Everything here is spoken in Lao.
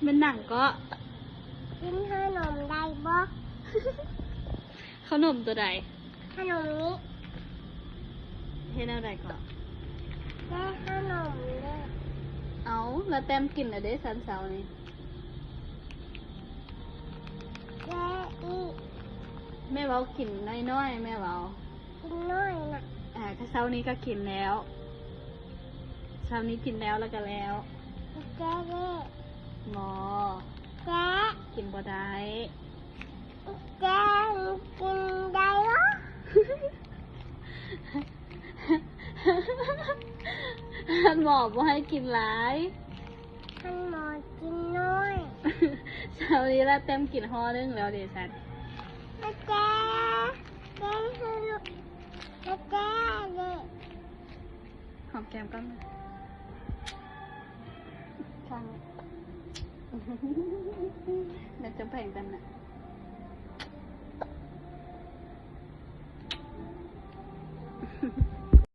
ແມ່ນຫຍັງເກາະ? ກິນຂະໜົມໄດ້ບໍ່? ຂະໜົມຕົວໃດ? ຂະໜົມນີ້. ເຮັດແນວໃດເກາະ? ແກະຂະໜົມເດີ້. ເອົາ ລາແຕມກິນແລ້ວເດ້ ຊັ້ນເຊົ້ານີ້. ແກະອີກ. ແມ່ເວົ້າກິນນ້ອຍໆ ແມ່ເວົ້າ. ກິນນ້ອຍນະ. ອ່າ ກະເຊົ້ານີ້ກະກິນແລ້ວ. ເຊົ້ານີ້ກິນແລ້ວ ແລ້ວກະແລ້ວ. ແກະເດີ້. ບໍ່. ແກະ. ກິນບໍ່ໄດ້. ແກະ ກິນໄດ້ບໍ່? ທ່ານໝໍບໍ່ໃຫ້ກິນຫຼາຍ. ທ່ານໝໍກິນນ້ອຍ. ເຊົ້ານີ້ລາແຕມກິນຫໍ່ໜຶ່ງແລ້ວເດຊັ້ນ. ແກະ ແກະໃຫ້ລູກ ແກະເດີ້. ຫອມແກ້ມກ່ອນ. ຂ້າງ ແມ່ນຈະແພງກັນນະ.